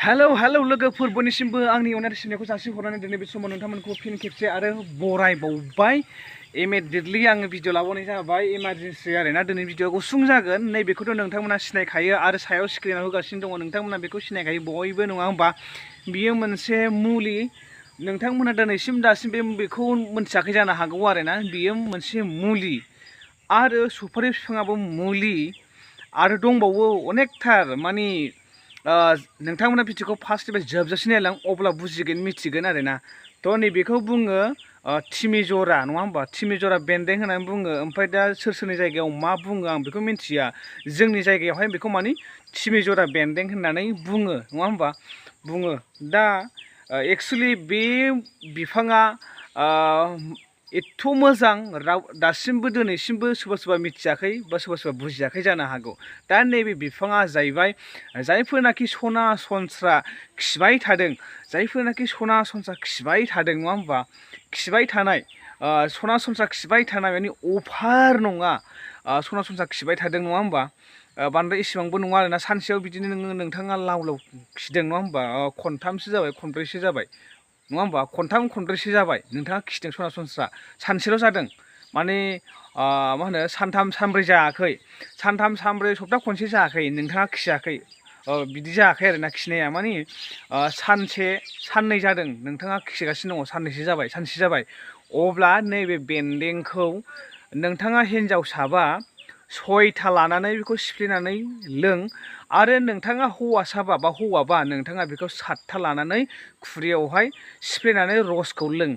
hello लोगोफोर बयनिसिमबो आंनि अननाय सिबिनायखौ जासिहरनानै दिनै बे समाव नोंथांमोनखौ फिन खेबसे आरो बरायबावबाय इमिडियेटलि आङो भिडिअ लाबावनाय जाबाय इमारजेन्सि आरोना दिनै भिडिअ गुसुं जागोन नैबेखौथ' नोंथांमोना सिनायखायो आरो सायाव स्क्रिनाव होगासिनो दङ नोंथांमोना बेखौ सिनायखायो बयबो नङा होमबा बियो मोनसे मुलि नोंथांमोना दासिम बेखौ मोनथियाखै जानो हागौ आरोना बियो मोनसे मुलि आरो सुपारि बिफाङाबो मुलि आरो दंबावो अनेकथार माने नोंथांमोना भिडिअखौ फार्स्टनिफ्राय जोबजासिम नायलां अब्ला बुजिगोन मिथिगोन आरोना थ' नैबेखौ बुङो थिमिजरा नङा होमबा थिमिजरा बेन्दों होननानै बुङो ओमफ्राय दा सोरनि जायगायाव मा बुङो आं बेखौ मिन्थिया जोंनि जायगायावहाय बेखौ माने थिमिजरा बेन्दों होननानै बुङो नङा होमबा बुङो दा एक्सुवेलि बे बिफाङा एथ' मोजां दासिमबो दिनैसिमबो सोरबा मिथियाखै बा सोरबा बुजियाखै जानो हागौ दा नैबे बिफाङा जाहैबाय जायफोरनाखि सरासनस्रा खिबाय थादों जायफोरनाखि सरासनस्रा खिबाय थादों नङा होमबा खिबाय थानाय सरासनस्रा खिबाय थानाय माने अभार नङा सरासनस्रा खिबाय थादों नङा होमबा बांद्राय इसेबांबो नङा आरोना सानसेयाव बिदिनो नोंथाङा लाव खिदों नङा होमबा खनथामसो जाबाय खनब्रैसो जाबाय नङा होमबा खनथाम खनब्रैसो जाबाय नोंथाङा खिदों सरासनस्रा सानसेल' जादों माने मा होनो सानथाम सानब्रै जायाखै सानथाम सानब्रै सप्ता खनसे जायाखै नोंथाङा खियाखै बिदि जायाखै आरोना खिनाया माने सानसे साननै जादों नोंथाङा खिगासिनो दङ सानसे जाबाय अब्ला नैबे बेन्दोंखौ नोंथाङा हिन्जावसाबा 6था लानानै बेखौ सिफ्लेनानै लों आरो नोंथाङा हौवासाबा बा हौवाबा नोंथाङा बेखौ 7था लानानै खुरैयावहाय सिफ्लेनानै रसखौ लों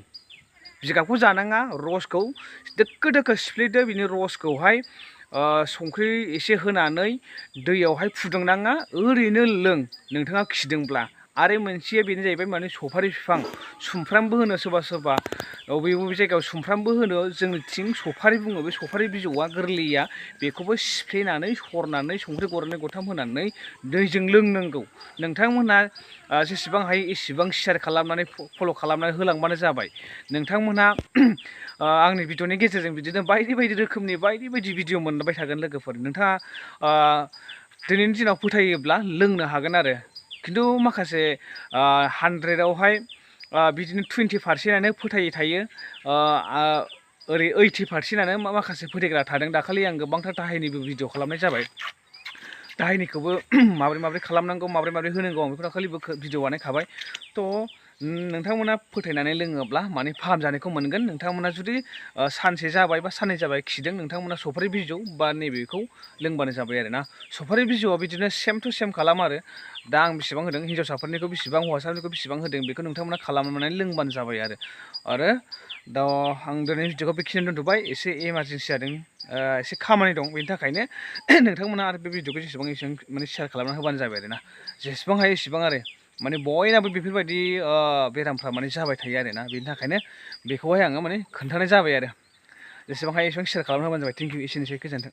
जिगाबखौ जानाङा रसखौ दोखो दोखो सिफ्लेदो बिनि रसखौहाय संख्रि एसे होनानै दैयावहाय फुदुंनाङा ओरैनो लों नोंथाङा खिदोंब्ला आरो मोनसेया बेनो जाहैबाय माने सफारि बिफां सुमफ्रामबो होनो सोरबा बबे जायगायाव सुमफ्रामबो होनो जोंनिथिं सफारि बुङो बे सफारि बिजौआ गोरलैया बेखौबो सिफ्लेनानै सरनानै संख्रि गरनै गरथाम होनानै दैजों लोंनांगौ नोंथांमोनहा जेसेबां हायो एसेबां शेयार खालामनानै फल' खालामनानै होलांबानो जाबाय नोंथांमोनहा आंनि भिडिअनि गेजेरजों बिदिनो बायदि रोखोमनि बायदि भिडिअ मोनबाय थागोन लोगोफोर नोंथाङा दिनैनि दिनाव फोथायोब्ला लोंनो हागोन आरो खिन्थु माखासे 100आवहाय बिदिनो 20%आनो फोथायै थायो ओरै 80%आनो माखासे फोथायग्रा थादों दाखालि आं गोबांथार दाहायनिबो भिडिअ खालामनाय जाबाय दाहायनिखौबो माबोरै खालामनांगौ माबोरै होनांगौ आं बेखौ दाखालिबो भिडिअ बानायखाबाय थ' नोंथांमोना फोथायनानै लोङोब्ला माने फाहामजानायखौ मोनगोन नोंथांमोना जुदि सानसे जाबाय बा साननै जाबाय खिदों नोंथांमोना सफारि बिजौ बा नैबेखौ लोंबानो जाबाय आरोना सफारि बिजौआ बिदिनो सेम टु सेम खालाम आरो दा आं बेसेबां होदों हिन्जावसाफोरनिखौ बेसेबां हौवासाफोरनिखौ बेसेबां होदों बेखौ नोंथांमोना खालामनानै लोंबानो जाबाय आरो दा आं दिनै भिडिअखौ बेखिनियाव दोनथ'बाय एसे इमारजेन्सि जादों एसे खामानि दं बेनि थाखायनो नोंथांमोना आरो बे भिडिअखौ जेसेबां एसेबां माने शेयार खालामना होबानो जाबाय आरोना जेसेबां हायो एसेबां आरो माने बयनाबो बेफोरबायदि बेरामफ्रा माने जाबाय थायो आरोना बेनि थाखायनो बेखौहाय आङो माने खोन्थानाय जाबाय आरो जेसेबां हायो एसेबां शेयार खालामना होबानो जाबाय थेंक इउ एसेनोसै गोजोन्थों